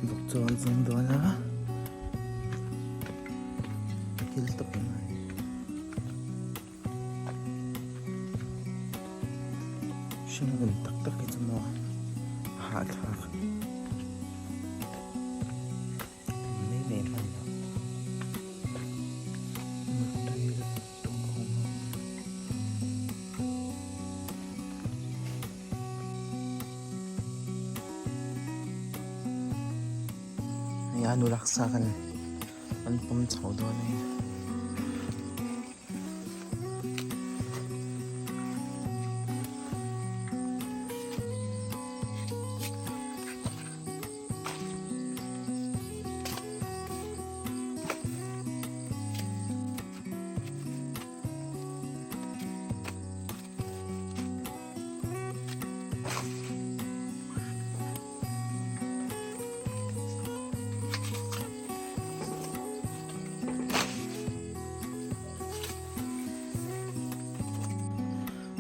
Vawk chaw an zawng dawn a thil tawp a ngai. Hringnun tak tak hi chu maw a hahthlak mai mai hman loh muttui lutuk ho maw. Hei a nu laksa kan an pawm chho dawn a ni.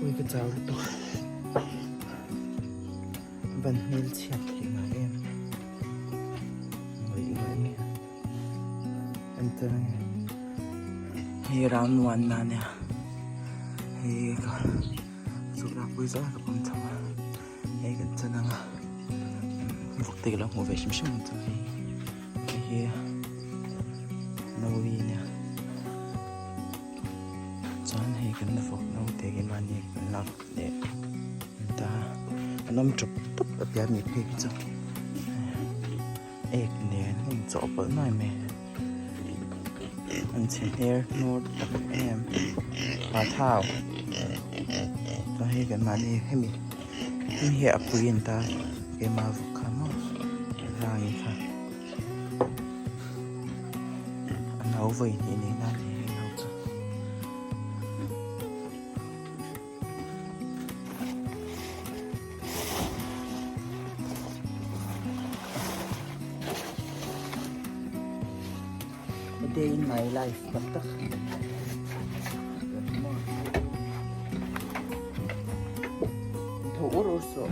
Ui ka chau lutuk van hmel chhiat theih ngai em ngawih ngawih an tel a ni hei round one na ania hei ka zuk lakpui zawk a ka pawm chho a. Hei kan chan ang a vawk te ka lo hmuh ve hrim hrim ang chu hei hei hi nawi ania chuan hei kan vawk naute hi mahni kan lak leh an ta an awm tawp tawp a pian ni phei khi chu ek nen a inchawhpawlh nuai mai an chhe hner hnur tak em pa thau chuan hei kan mahni hemi hemi hi a pui an ta keimah vawk kha maw rangi kha a no vawi hnih nei nan a ni hei no chu. A day in my life tak tak tho ur ur suh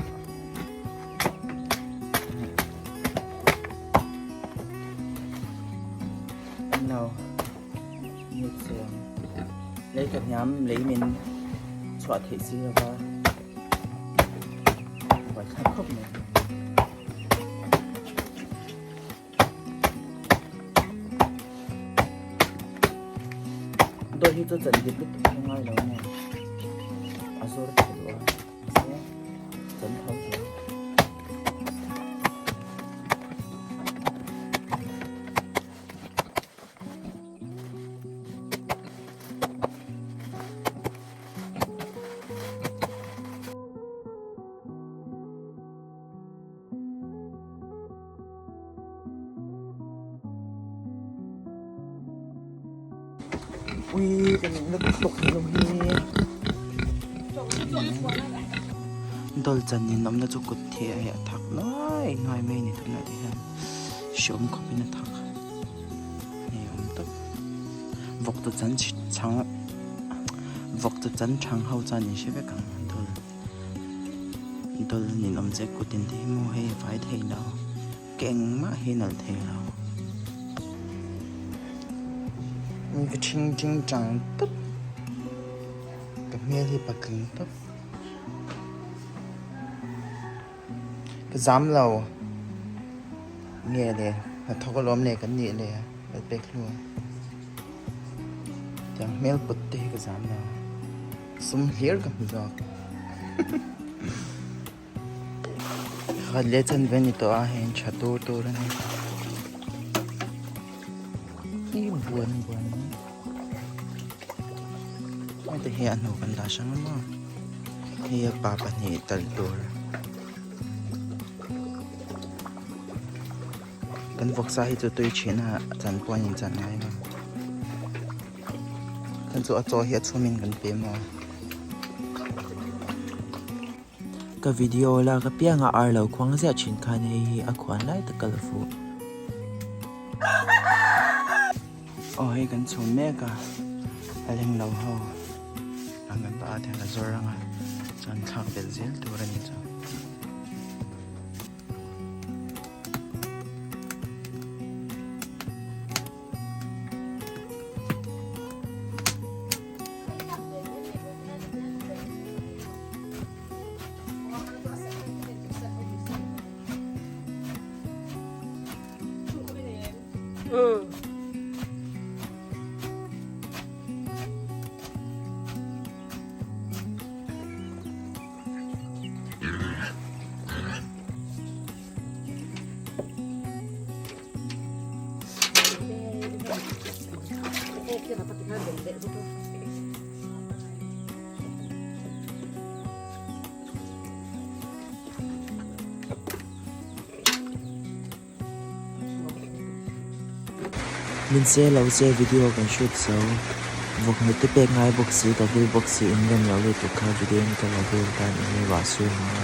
no Ni chuan lei ka hniam lei min chhuah theih si lo va buai thlak khawp mai. Dawt hi chu chan dik lutuk hi ngai lo nge a zawr thei duh a mahse chan tho tho. Ui ka ning lutuk lo hi dawlchan in awmna chu kut theh a thak nuai nuai mai a ni tunah te hian hreawm khawpin a thak. Hei awm tawp vawk chu chan chhang vawk chu chan chhang ho chuan in hre vek ang dawl dawl nin awm che kut in te hi maw hei a vai thei lo ka engmah hi nalh thei lo ka thing ting tang tawp ka hmel hi patling tawp Ka zam lo. Nge le, hnathawk alawm le kan nih le lal pek hlu. Tiang hmel put te hi ka zam lo. Sum hlir ka hmu zawk. Khat leh chan ve ni tawh a, hei an tha tur tur a ni. Hi buan buan. Heta hi a hnu kan dah hrang a maw hei a pa pahnih talh tur kan vawksa hi chu tui thin a chan pawh a inchan ngai lo chan chu a chaw hi a chhum in kan pe maw. Ka video lak apianga ar lo khuang ziah thin khan hei hi a khuan lai tak ka la fuh. Aw hei kan chhum mek a, a leng lo ho. An kan dah a tihian a zawr ang a chuan thlak belh zel tur a ni chu. Min se lo se video kan shoot zo vawk hnute pek ngai bawk si ka vil bawk si in rem lo lutuk kha video in ka la vel tan enge vah sur ang a.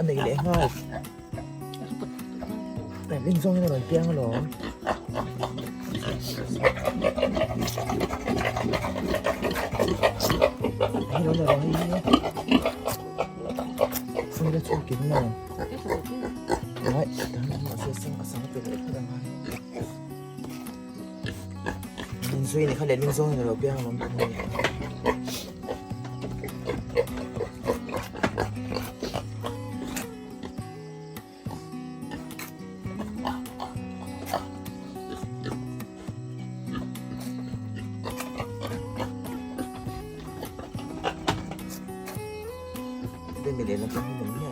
A nei leh nghal rin zawngin a rawn piang alawm. Hei lo la rawh hei hi phone la chhuak kim lo ai dang mahse a sang pe leh phawt ang a. Min zui ni kha leh ling zawng in alo piang alawm tih ni. Bên mình để làm cho mình nhẹ.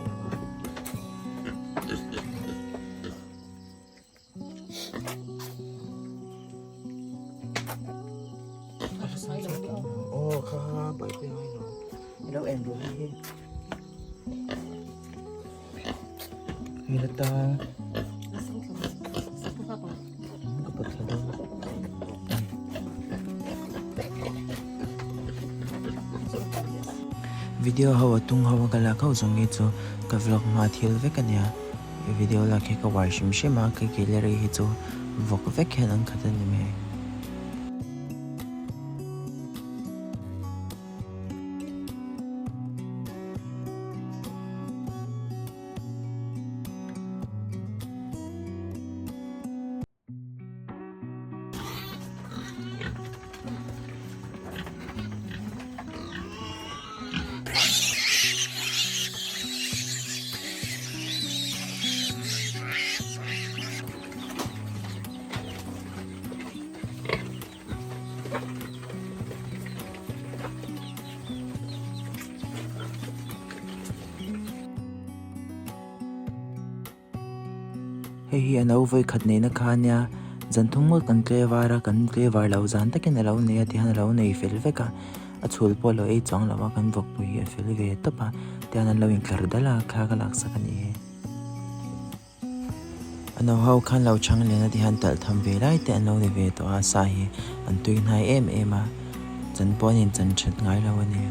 Aw kha kha buaipui ngai lo i lo en duh hi hei la ta ka pawt thla dawn video ho a tung ho a ka lak ho zawng hi chu ka vlog hma thil vek a nia. He video lak hi ka uar hrim hrim a, ka gallery hi chu vawk vek hian an khat a ni mai. Hei hi a no vawi khat neihna kha ania zan thum ngawt kan tle var a kan tle var lo zan takin a lo nei a tihian a lo nei fel vek a a chhul pawh a lo ei chuang lo a kan vawkpui hi a fel ve tawp a tihian an lo intlar dal a thla ka laksak a nih hi a no ho khan lo chang lian a tihian talh tham ve lai te an lo ni ve tawh a sa hi an tui hnai em em a chan pawh an inchan that ngai lo a ni.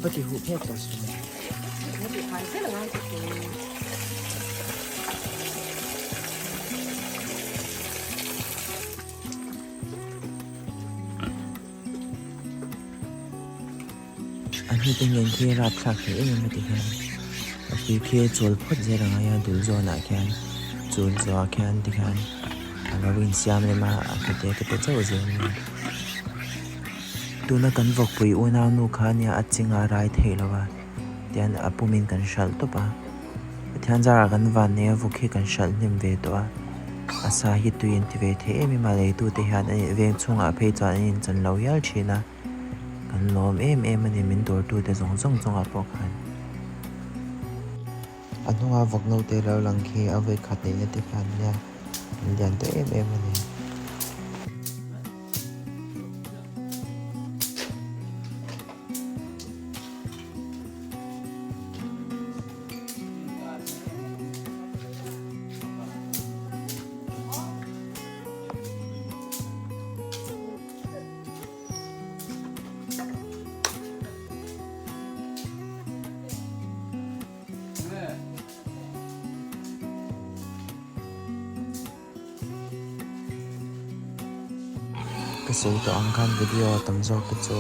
Va ti huh phek tawh suh. A hnute ngen khi a rapthlak thei em em a ti hian a pui khi a chawl phawt zel ang a dul zawnah khian chul zawhah khian tikhian a lo insiam rem a a hnute te pawh chauh zel a ni tuna kan vawkpui unau nu kha ania a ching a rai theih lo a tihian a pumin kan hralh tawp a Pathian zarah kan van nei a vawk hi kan hralh hnem ve tawh a a sa hi tui an ti ve thei em em a leitute hian an veng chhungah phei chuan an inchan lo hial thin a. Kan lawm em em a ni min dawrtute zawng zawng chungah pawh khan. A hnunga vawk naute lo lang khi a vawi khat neihna te kha an nia. An lian ta em em a ni. Ka sawi tawh ang khan video tam zawk te chu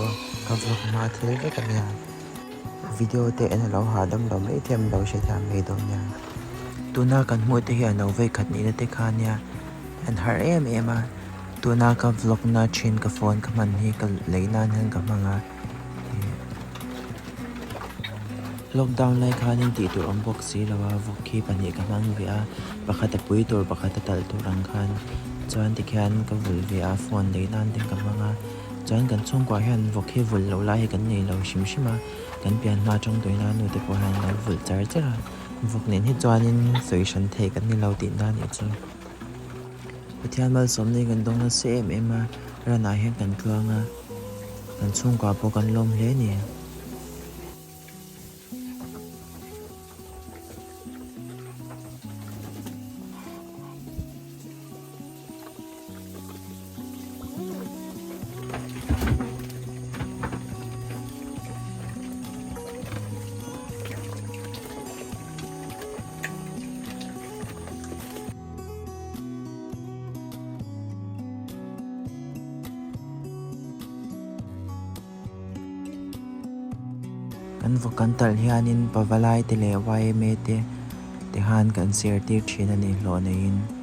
ka vlog hma thil vek a nia. Video te en a lo hahdam lo mai thei a lo hrethiam mai dawn nia. Tuna kan hmuh te hi a no vei khat nihna te kha nia an har em em a. Tuna ka vlog na thin ka phone ka hman hi ka lei nan hian ka hmang a. Lockdown lai khanin tih tur awm bawk si lo a, vawk khi pahnih ka hmang ve a, pakhat a pui tur pakhat a talh tur ang khan chuan tikhian ka vulh ve a, phone lei nan te ka hmang a, chuan kan chhungkua hian vawk hi vulh loh lai hi kan nei lo hrim hrim a, kan pian hma atang tawhin a nu te pawh hian an lo vulh char char a, vawk nen hi chuanin sawi hran theih kan ni lo tih na nih chu. Pathian malsawmna hi kan dawng nasa em em a, ranah hian kan tluang a, kan chhungkua pawh kan lawm hle a ni. Kan vawk kan talh hianin Pavalai te leh YMA te te khan kan ser tir thin a ni hlawh neiin.